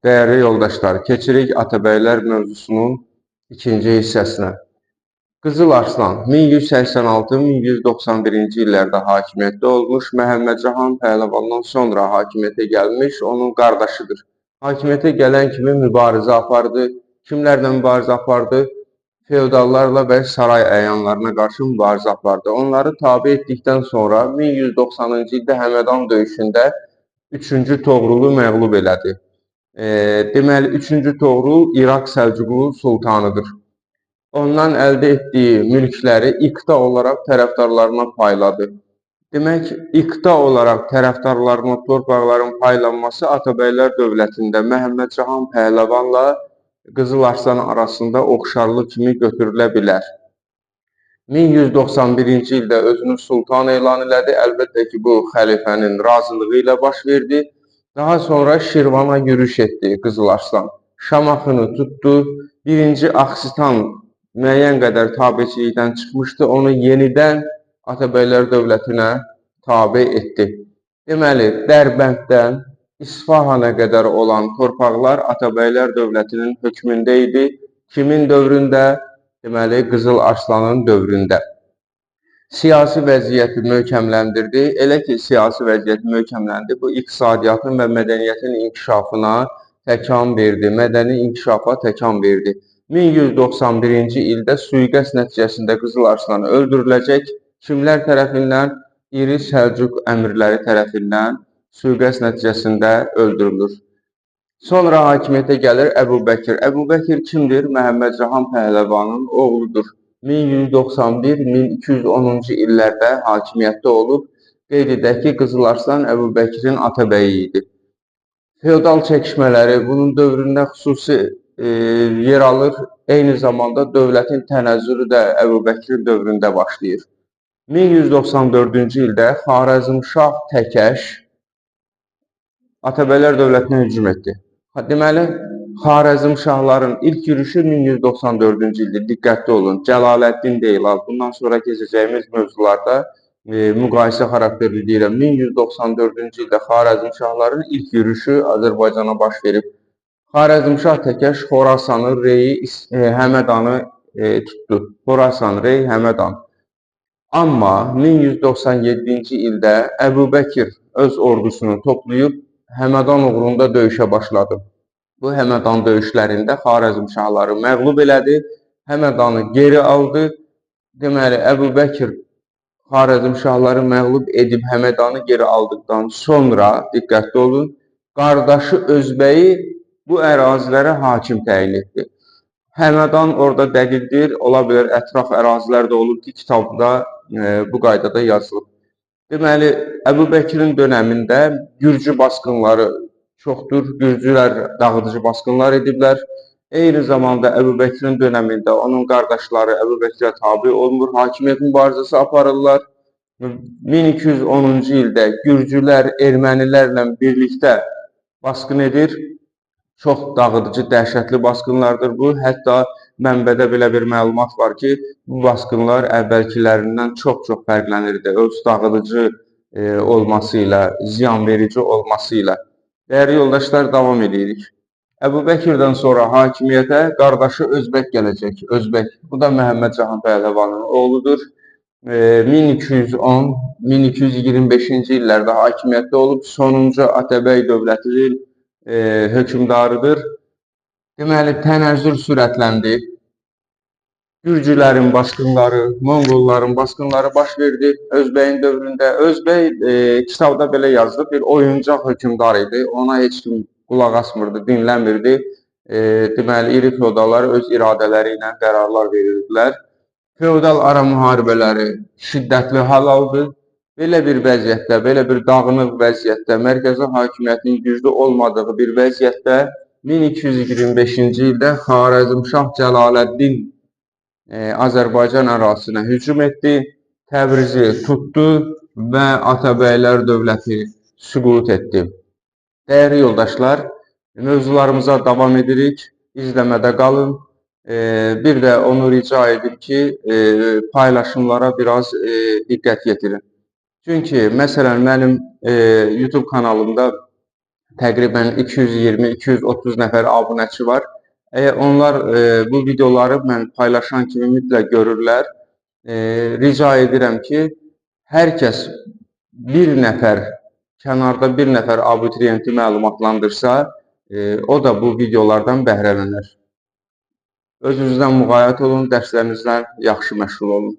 Dəyərli yoldaşlar, keçirik Atabəylər mövzusunun ikinci hissəsinə. Qızıl Arslan 1186-1191-ci illərdə hakimiyyətdə olmuş, Məhəmməd Cahan Pəhləvandan sonra hakimiyyətə gəlmiş, onun qardaşıdır. Hakimiyyətə gələn kimi mübarizə apardı. Kimlərlə mübarizə apardı? Feodallarla və saray əyanlarına qarşı mübarizə apardı. Onları tabe etdikdən sonra 1190-cı ildə Həmədan döyüşündə 3-cü Toğrulu məğlub elədi. Deməli, 3-cü Toğrul İraq Səlcuqlu sultanıdır. Ondan əldə etdiyi mülkləri iqta olaraq tərəfdarlarına payladı. Demək, iqta olaraq tərəfdarlarına torpaqların paylanması Atabəylər dövlətində Məhəmməd Cahan Pəhləvanla Qızıl Arslan arasında oxşarlıq kimi götürülə bilər. 1191-ci ildə özünü sultan elan elədi. Əlbəttə ki, bu xəlifənin razılığı ilə baş verdi. Daha sonra Şirvana yürüş etdi Qızıl Arslan. Şamaxını tutdu. Birinci Axsitan müəyyən qədər tabeçilikdən çıxmışdı. Onu yenidən Atabəylər dövlətinə tabe etdi. Deməli, Dərbənddən İsfahana qədər olan torpaqlar Atabəylər dövlətinin hökmündə idi. Kimin dövründə? Deməli, Qızıl Arslanın dövründə. Siyasi vəziyyəti möhkəmləndirdi. Elə ki, siyasi vəziyyət möhkəmləndi, bu iqtisadiyyatın və mədəniyyətin inkişafına təkan verdi, mədəni inkişafa təkan verdi. 1191-ci ildə sui-qəsd nəticəsində Qızıl Arslan öldürüləcək. Kimlər tərəfindən? İri Səlcuq əmirləri tərəfindən sui-qəsd nəticəsində öldürülür. Sonra hakimiyyətə gəlir Əbu Bəkir. Əbu Bəkir kimdir? Məhəmməd Cahan Pəhləvanın oğludur. 1191-1210-cu illərdə hakimiyyətdə olub. Qeyd edək ki, Qızıl Arslan Əbu Bəkirin atabəyi idi. Feodal çəkişmələri bunun dövründə xüsusi yer alır. Eyni zamanda dövlətin tənəzzülü də Əbu Bəkirin dövründə başlayır. 1194-cü ildə Xarəzmşah Təkəş Atabəylər dövlətinə hücum etdi. Deməli, Xarəzmşahların ilk yürüşü 1194-cü ildir. Diqqətli olun. Cəlaləddin deyil. Bundan sonra keçəcəyimiz mövzularda müqayisə xarakterli deyirəm. 1194-cü ildə Xarəzmşahların ilk yürüşü Azərbaycana baş verib. Xarəzmşah Təkəş Xorasanı, Reyi, Həmədanı tutdu. Xorasan, Rey, Həmədan. Amma 1197-ci ildə Əbu Bəkir öz ordusunu toplayıb Həmədan uğrunda döyüşə başladı. Bu Həmədan döyüşlərində Xarəzmşahları məğlub elədi, Həmədanı geri aldı. Deməli, Əbu Bəkir Xarəzmşahları məğlub edib Həmədanı geri aldıqdan sonra, diqqətli olun, qardaşı Özbəyi bu ərazilərə hakim təyin etdi. Həmədan orada dəqiqdir, ola bilər ətraf ərazilər də olub ki, kitabda bu qaydada yazılıb. Deməli, Əbu Bəkirin dönəmində Gürcü basqınları çoxdur, Gürcülər dağıdıcı basqınlar ediblər. Eyni zamanda Əbu Bəkirin dönəmində onun qardaşları Əbu Bəkirə tabi olmur, hakimiyyət mübarizəsi aparırlar. 1210-cu ildə Gürcülər ermənilərlə birlikdə basqın edir. Çox dağıdıcı, dəhşətli basqınlardır bu. Hətta mənbədə belə bir məlumat var ki, bu basqınlar əvvəlkilərindən çox-çox fərqlənirdi. Öz dağıdıcı olması ilə, ziyanverici olması ilə. Dəyərli yoldaşlar, davam edirik. Əbu Bəkirdən sonra hakimiyyətə qardaşı Özbək gələcək. Özbək, bu da Məhəmməd Cahan Pəhləvanın oğludur. 1210-1225-ci illərdə hakimiyyətdə olub, sonuncu Atabəy dövlətinin hökmdarıdır. Deməli, tənəzzül sürətləndi. Gürcülərin basqınları, Monqolların basqınları baş verdi Özbəyin dövründə. Özbəy kitabda belə yazılıb, bir oyuncaq hökmdar idi. Ona heç kim qulaq asmırdı, dinləmirdi. Deməli, iri feodallar öz iradələri ilə qərarlar verirdilər. Feodal ara müharibələri şiddətli hal aldı. Belə bir vəziyyətdə, belə bir dağınıq vəziyyətdə, mərkəzi hakimiyyətin güclü olmadığı bir vəziyyətdə 1225-ci ildə Xarəzmşah Cəlaləddin Azərbaycan ərazisinə hücum etdi, Təbrizi tutdu və Atabəylər dövləti süqut etdi. Dəyərli yoldaşlar, mövzularımıza davam edirik, izləmədə qalın. Bir də onu rica edim ki, paylaşımlara biraz diqqət yetirin. Çünki, məsələn, mənim YouTube kanalımda Təqribən 220-230 nəfər abunəçi var. Əgər onlar bu videoları mən paylaşan kimi mütləq görürlər, rica edirəm ki, hər kəs bir nəfər, kənarda bir nəfər abituriyenti məlumatlandırsa, o da bu videolardan bəhrələnər. Özünüzdən müğayət olun, dərslərinizdən yaxşı məşğul olun.